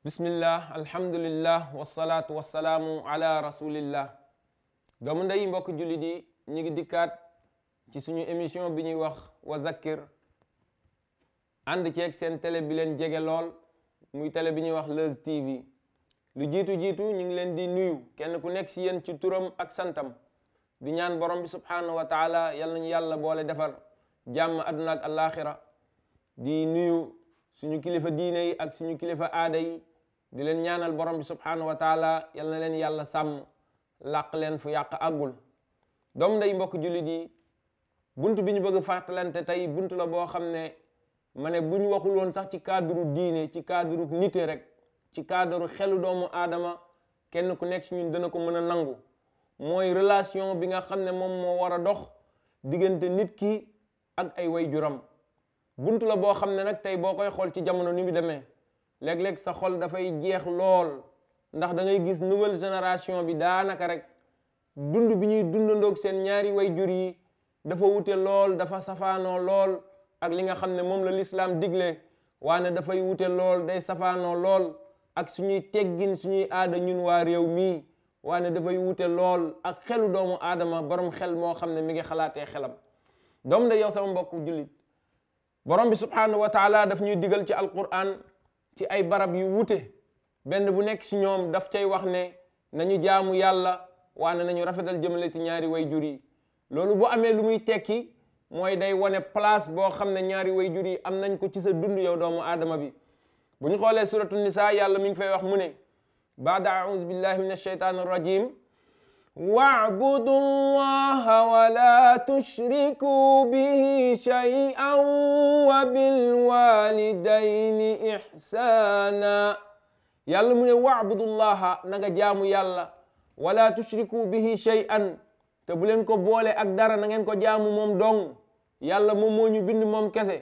bismillah alhamdulillah wasalaatu wasalaamu ala rasulillah doomu ndey mbokk jullit yi ñu ngi dikkaat ci suñu émission bi ñuy wax wa zakkir ànd ceeg seen télé bi leen jege lool muy télé bi ñuy wax Leuz TV lu jiitu ñu ngi leen di nuyu kenn ku nekk si yéen ci turam ak santam di ñaan borom bi subhanahu wa taala yal nañu yàlla boole defar jàmm àdduna ak alaxira di nuyu suñu kilifa diine yi ak suñu kilifa aada yi di leen ñaanal borom bi subhanahu wa taala yal na leen yàlla sàmm làq leen fu yàq àggul doom nday mbokk jullit yi bunt bi ñu bëgg fàttalante tey bunt la boo xam ne ma ne bu ñu waxul woon sax ci cadre diine ci cadre nite rek ci cadre xelu doomu aadama kenn ku nekk si ñun dana ko mën a nangu mooy relation bi nga xam ne moom moo war a dox diggante nit ki ak ay waajuram bunt la boo xam ne nag tey boo koy xool ci jamono ni mu demee léeg-léeg sa xol dafay jeex lool ndax da ngay gis nouvelle génération bi daanaka rek dund bi ñuy dundandoog seen ñaari waajur yi dafa wute lool dafa safaanoo lool ak li nga xam ne moom la lislaam digle waane dafay wute lool day safaanoo lool ak suñuy teggin suñuy aada ñun waa réew mii waane dafay wute lool ak xelu doomu aadama borom xel moo xam ne mi ngi xalaatee xelam doom da yow sama mbokk jullit borom bi subhanahu wa taala daf ñuy digal ci alquran ci ay barab yu wute benn bu nekk si ñoom daf cay wax ne nañu jaamu yàlla waane nañu rafetal jëmale ci ñaari waajur yi loolu bu amee lu muy tekki mooy day wane place boo xam ne ñaari waajur yi am nañ ko ci sa dund yow doomu aadama bi bu ñu xoolee suratu nisa yàlla mi ngi fay wax mu ne baada auzu billahi min alsheytan arrajim wa'budu llaha wa la tushriku bihi shay'an wa bil walidayni ihsana yàlla mu ne wa'budu llaha na nga jaamu yàlla wa la tushriku bihi shay'an te bu leen ko boole ak dara na ngeen ko jaamu moom dong yàlla moom moo ñu bind moom kese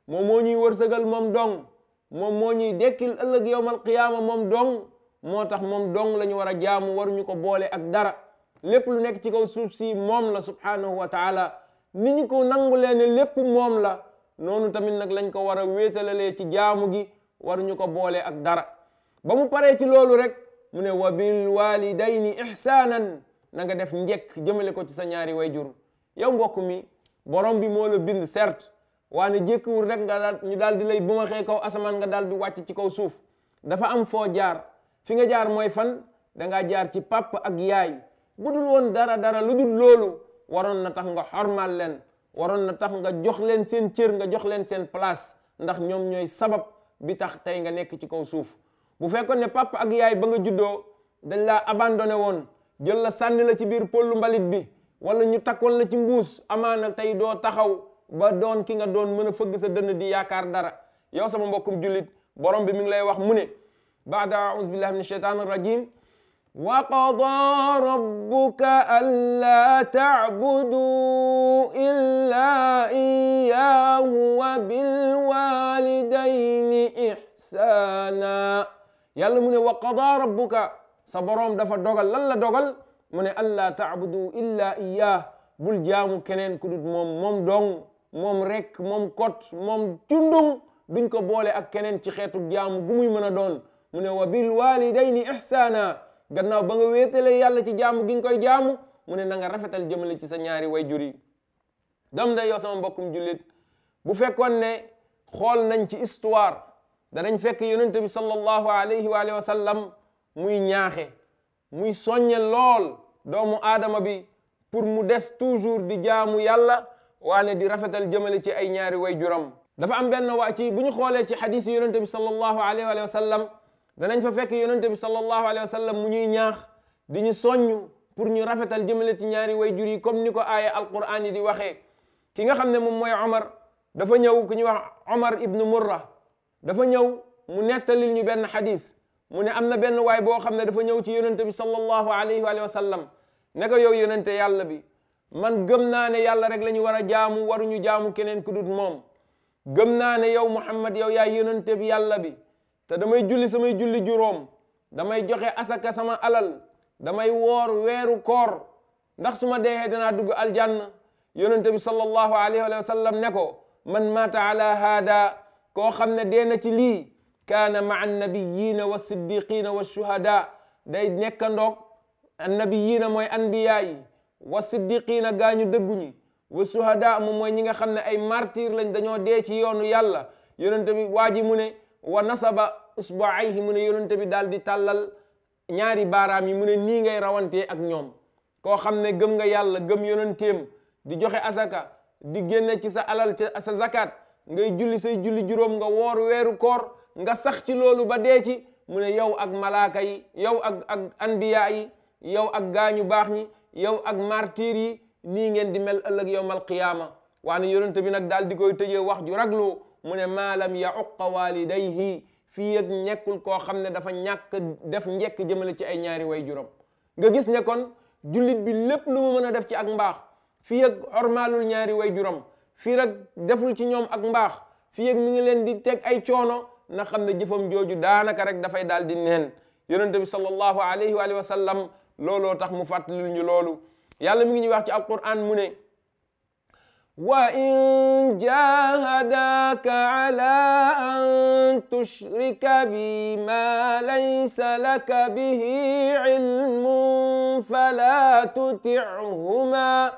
moom moo ñuy wërsëgal moom dong moom moo ñuy dekkil ëllëg yawmal qiyaama moom dong moo tax moom dong la ñu war a jaamu waruñu ko boole ak dara lépp lu nekk ci kaw suuf si moom la subhanahu wa taala ni ñu ko nangulee ne lépp moom la noonu tamit nag lañ ko war a wéetalalee ci jaamu gi waruñu ko boole ak dara ba mu paree ci loolu rek mu ne wa bil walidayni ihsaanan na nga def njekk jëmale ko ci sa ñaari wayjur yow mbokk mi borom bi moo la bind certes waane jékkiwul rek nga ñu daal di lay bu ma xee kaw asamaan nga daal di wàcc ci kaw suuf dafa am foo jaar fi nga jaar mooy fan dangaa jaar ci papa ak yaay bu dul woon dara lu dul loolu waroon na tax nga xormal leen waroon na tax nga jox leen seen cër nga jox leen seen place ndax ñoom ñooy sabab bi tax tey nga nekk ci kaw suuf bu fekkoon ne papa ak yaay ba nga juddoo dañ laa abandonné woon jël la sànni la ci biir pollu mbalit bi wala ñu takkoon la ci mbuus amaana tey doo taxaw ba doon ki nga doon mën a fëgg sa dënn di yaakaar dara yow sama mbokkum jullit borom bi mi ngi lay wax mu ne baada a'uuzu billahi min ashaytaan arrajim wa qadaa rabbuka allaa ta'budu illaa iyyaahu wa bil waalidayni ihsaana yàlla mu ne wa qadaa rabbuka sa boroom dafa dogal lan la dogal mu ne allaa ta'budu illaa iyyaah bul jaamu keneen ku dut moom dong moom rek moom kot moom cundung duñ ko boole ak keneen ci xeetu jaamu gu muy mën a doon mu ne wa bil walidayni ihsana gannaaw ba nga wéetale yàlla ci jaamu gi nga koy jaamu mu ne na nga rafetal jëmale ci sa ñaari wayjur yi dam da yow sama mbokkum jullit bu fekkoon ne xool nañ ci histoire danañ fekk yonent bi sallallahu alayhi wa sallam muy ñaaxe muy soññe lool doomu aadama bi pour mu des toujours di jaamu yàlla waane di rafetal jëmale ci ay ñaari wayjuram dafa am benn waa ci bu ñu xoolee ci xadis yi yonent bi sallallahu alayhi wa sallam danañ fa fekk yonent bi sallallahu alayhi wa sallam mu ñuy ñaax di ñu soññ pour ñu rafetal jëmale ci ñaari wayjur yi comme ni ko aaya alquran yi di waxee ki nga xam ne moom mooy Omar dafa ñëw ku ñuy wax Omar ibnu Murra dafa ñëw mu nettalil ñu benn xadis mu ne am na benn waay boo xam ne dafa ñëw ci yonent bi sallallahu alayhi wa sallam ne ko yow yonente yàlla bi man gëm naa ne yàlla rek la ñu war a jaamu waruñu jaamu keneen ku dut moom gëm naa ne yow Muhammad yow yaay yonente bi yàlla bi te damay julli samay julli juróom damay joxe asaka sama alal damay woor weeru koor ndax su ma deexee danaa dugg aljanna yonente bi sallallahu alayhi wa sallam ne ko man maata ala haada koo xam ne dee na ci lii kaana maa annabiyina wa siddiqina wa shuhada day nekkandoog annabiyina mooy anbiya yi wa siddiqina gaañu dëgguñi wa shuhada moom mooy ñi nga xam ne ay martyr lañ dañoo dee ci yoonu yàlla yonente bi waa ji mu ne wa nasaba usbaayhi mu ne yonente bi daal di tàllal ñaari baaraam yi mu ne nii ngay rawantee ak ñoom koo xam ne gëm nga yàlla gëm yonenteem di joxe asaka di génne ci sa alal ci sa zakat ngay julli say julli juróom nga woor weeru koor nga sax ci loolu ba dee ci mu ne yow ak malaaka yi yow ak anbiya yi yow ak gaañu baax ñi yow ak martyr yi nii ngeen di mel ëllëg yawmal qiyaama waane yonente bi nag daal di koy tëjee wax ju raglu mu ne maalam yauqa walidayhi fii ak nekkul koo xam ne dafa ñàkk def njekk jëmale ci ay ñaari way juróom nga gis ne kon jullit bi lépp lu mu mën a def ci ak mbaax fii ak xormaalul ñaari way juróom fii rek deful ci ñoom ak mbaax fii ak mi ngi leen di teg ay coono na xam ne jëfam jooju daanaka rek dafay daal di neen yonente bi sallallahu alayhi wa sallam looloo tax mu fàttalil ñu loolu yàlla mi ngi ñuy wax ci alquran mu ne wa in jahadaka ala an tushrika bi ma laysa laka bihi ilmun fala tuti'huma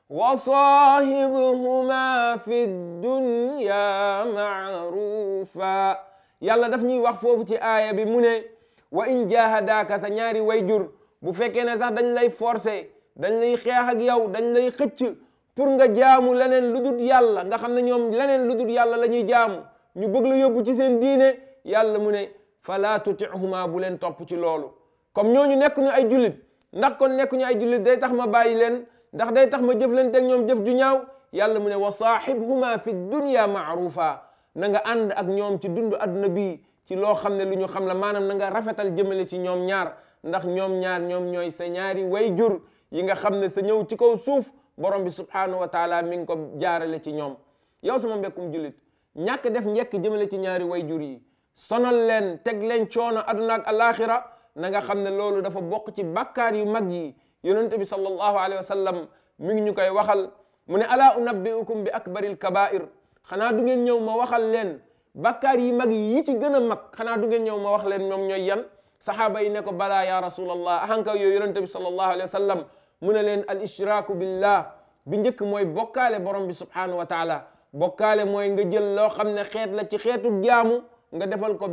wa saahibuhuma fi dunya ma'rufa yàlla daf ñuy wax foofu ci aaya bi mu ne wa in jahadaka sa ñaari wayjur bu fekkee ne sax dañ lay forcer dañ lay xeex ak yow dañ lay xëcc pour nga jaamu leneen lu dul yàlla nga xam ne ñoom leneen lu dul yàlla la ñuy jaamu ñu bëgg la yóbbu ci seen diine yàlla mu ne fala tutihuma bu leen topp ci loolu comme ñooñu nekk ñu ay jullit ndax kon nekk ñu ay jullit day tax ma bàyyi leen ndax day tax ma jëflante ak ñoom jëf ju ñaaw yàlla mu ne wa saahibhuma fi dunya maarufa na nga ànd ak ñoom ci dundu adduna bii ci loo xam ne lu ñu xam la maanaam na nga rafetal jëmale ci ñoom ñaar ndax ñoom ñaar ñoom ñooy sa ñaari way jur yi nga xam ne sa ñëw ci kaw suuf borom bi subhanahu wa taala mi ngi ko jaarale ci ñoom yow sama mbekkum jullit ñàkk def njekk jëmale ci ñaari way jur yi sonal leen teg leen coono aduna ak alaxira na nga xam ne loolu dafa bokk ci bàkkaar yu mag yi yonente bi sallallahu alayhi wa sallam mi ngi ñu koy waxal mu ne ala unabbiukum bi akbaril kabair xanaa du ngeen ñëw ma waxal leen bàkkaar yi mag yi ci gën a mag xanaa du ngeen ñëw ma wax leen ñoom ñooy yan sahaaba yi ne ko balaa ya rasulallah ahanka yow yonente bi sallallahu alayhi wa sallam mu ne leen al ishraaku billah bi njëkk mooy bokkaale borom bi subhanahu wa taala bokkaale mooy nga jël loo xam ne xeet la ci xeetu jaamu nga defal ko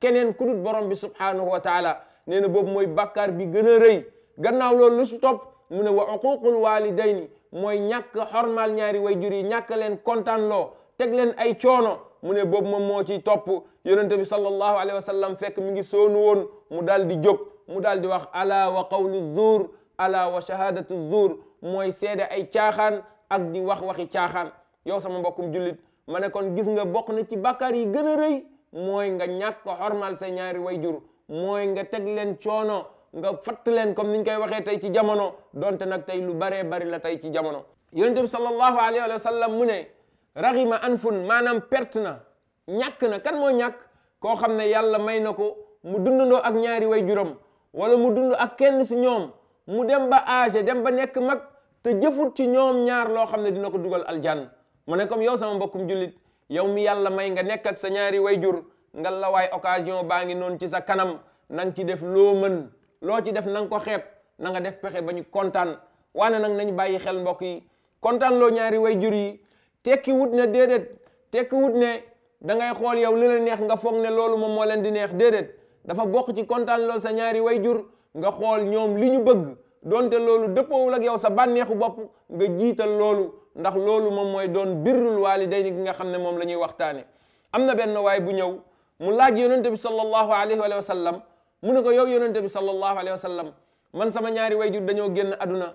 keneen ku dul borom bi subhanahu wa taala nee na boobu mooy bàkkaar bi gën a rëy gannaaw loolu lu si topp mu ne wa uququl walidayni mooy ñàkk xormaal ñaari way jur yi ñàkk leen kontaan loo teg leen ay coono mu ne boobu moom moo ciy topp yonente bi sallallahu alayhi wa sallam fekk mi ngi soonu woon mu daal di jóg mu daal di wax ala wa qawlu zuur ala wa shahadatu zuur mooy seede ay caaxaan ak di wax waxi caaxaan yow sama mbokkum jullit ma ne kon gis nga bokk na ci bàkkaar yi gën a rëy mooy nga ñàkk xormaal sa ñaari wayjur mooy nga teg leen coono nga fatt leen comme niñ koy waxee tey ci jamono donte nag tey lu baree bari la tey ci jamono yonente bi sallallahu alayhi wa sallam mu ne raxima anfun maanaam perte na ñàkk na kan moo ñàkk koo xam ne yàlla may na ko mu dundandoo ak ñaari wayjuram wala mu dund ak kenn si ñoom mu dem ba âgé dem ba nekk mag te jëfut ci ñoom ñaar loo xam ne dina ko dugal aljanna mu ne comme yow sama mbokkum jullit yow mi yàlla may nga nekk ak sa ñaari wayjur nga la waay occasion baa ngi noonu ci sa kanam na nga ci def loo mën loo ci def na nga ko xeeb na nga def pexe ba ñu kontaan waane nag nañ bàyyi xel mbokk yi kontaan loo ñaari wayjur yi tekki wut ne déedéet tekki wut ne da ngay xool yow li la neex nga foog ne loolu moom moo leen di neex déedéet dafa bokk ci kontaan loo sa ñaari wayjur nga xool ñoom li ñu bëgg donte loolu dëppoowul ak yow sa bànneexu bopp nga jiital loolu ndax loolu moom mooy doon birrul waalidayni gi nga xam ne moom la ñuy waxtaane am na benn waay bu ñëw mu laaj yonente bi sallallahu alayhi wa sallam mu ne ko yow yonente bi sallallahu alayhi wa sallam man sama ñaari wayjur dañoo génn aduna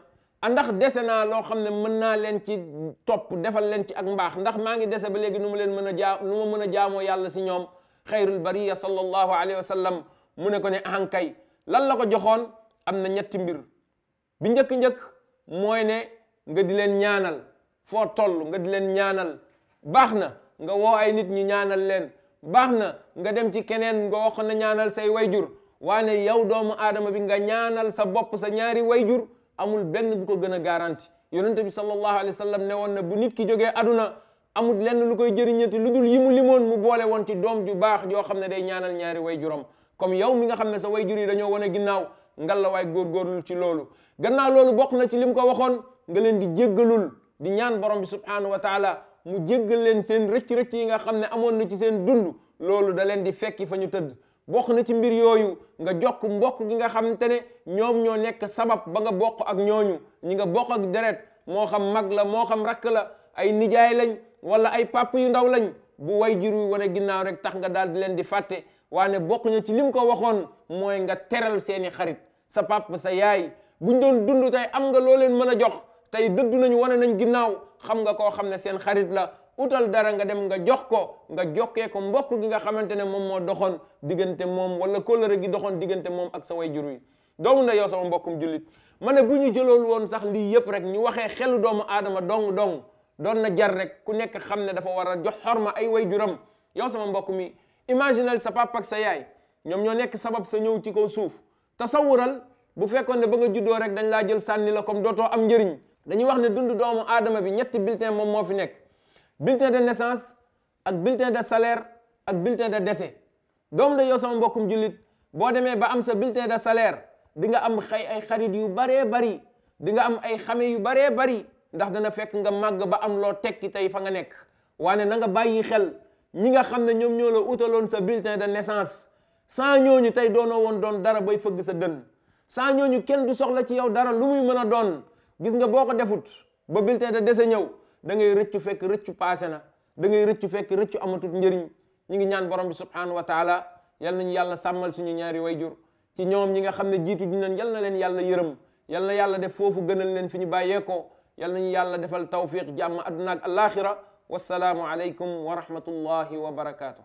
ndax dese naa loo xam ne mën naa leen ci topp defal leen ci ak mbaax ndax maa ngi dese ba léegi nu ma leen mën a nu ma mën a jaamoo yàlla si ñoom xayrul bariya sallallahu alayhi wa sallam mu ne ko ne ahankay lan la ko joxoon am na ñetti mbir bi njëkk-njëkk mooy ne nga di leen ñaanal foo toll nga di leen ñaanal baax na nga woo ay nit ñi ñaanal leen baax na nga dem ci keneen nga wax na ñaanal say wayjur waane yow doomu aadama bi nga ñaanal sa bopp sa ñaari wayjur amul benn bu ko gën a garanti. yonente bi sallallahu alayhi wa sallam ne woon na bu nit ki jógee aduna amul lenn lu koy jëriñati lu dul yi mu limoon mu boole woon ci doom ju baax joo xam ne day ñaanal ñaari wayjuram. comme yow mi nga xam ne sa wayjur yi dañoo wane ginnaaw ngal la waay góorgóorlu ci loolu. gannaaw loolu bokk na ci lim ko waxoon nga leen di jéggalul di ñaan borom bi subhanahu wa taala mu jéggal leen seen rëcc-rëcc yi nga xam ne amoon na ci seen dund loolu da leen di fekki fa ñu tëdd. bokk na ci mbir yooyu nga jokk mbokk gi nga xamante ne ñoom ñoo nekk sabab ba nga bokk ak ñooñu ñi nga bokk ak deret moo xam mag la moo xam rakk la ay nijaay lañ wala ay pap yu ndaw lañ bu wayjur wi wane ginnaaw rek tax nga daal di leen di fàtte. waane bokk na ci lim ko waxoon mooy nga teral seeni xarit sa pap sa yaay buñ doon dund tey am nga loo leen mën a jox tey dëddu nañu wane nañ ginnaaw xam nga koo xam ne seen xarit la utal dara nga dem nga jox ko nga jokkee ko mbokk gi nga xamante ne moom moo doxoon diggante moom wala kóllëre gi doxoon diggante moom ak sa wayjur wi. doomu nda yow sama mbokkum jullit ma ne bu ñu jëlool woon sax lii yëpp rek ñu waxee xelu doomu aadama dong doon na jar rek ku nekk xam ne dafa war a jox xorma ay wayjuram. yow sama mbokk mi imaginal sa papa ak sa yaay ñoom ñoo nekk sabab sa ñëw ci kaw suuf. tasawural bu fekkoon ne ba nga juddoo rek dañ laa jël sànni la comme dootoo am njëriñ. dañuy wax ne dund doomu aadama bi ñetti bulletin moom moo fi nekk: bulletin de naissance ak bulletin de salaire ak bulletin de décès. doom de yow sama mbokkum jullit boo demee ba am sa bulletin de salaire di nga am ay xarit yu baree bari, di nga am ay xame yu baree bari, ndax dana fekk nga màgg ba am loo tekki tey fa nga nekk. waane na nga bàyyi xel ñi nga xam ne ñoom ñoo la utaloon sa bulletin de naissance, sans ñooñu tey doonoo woon doon dara bay fëgg sa dënn. sans ñooñu kenn du soxla ci yow dara lu muy mën a doon. gis nga boo ko defut ba bulletin de décès ñëw da ngay rëccu fekk rëccu passé na, da ngay rëccu fekk rëccu amatut njëriñ. ñi ngi ñaan borom bi subhanahu wa taala yal nañu yàlla sàmmal suñu ñaari wayjur. ci ñoom ñi nga xam ne jiitu dinañ yal na leen yàlla yërëm, yal na yàlla def foofu gënal leen fi ñu bàyyeekoo. yal nañu yàlla defal tawfiq jàmm àdduna ak alaaxira. wassalaamu aleykum wa rahmatullahi wa barakaatu.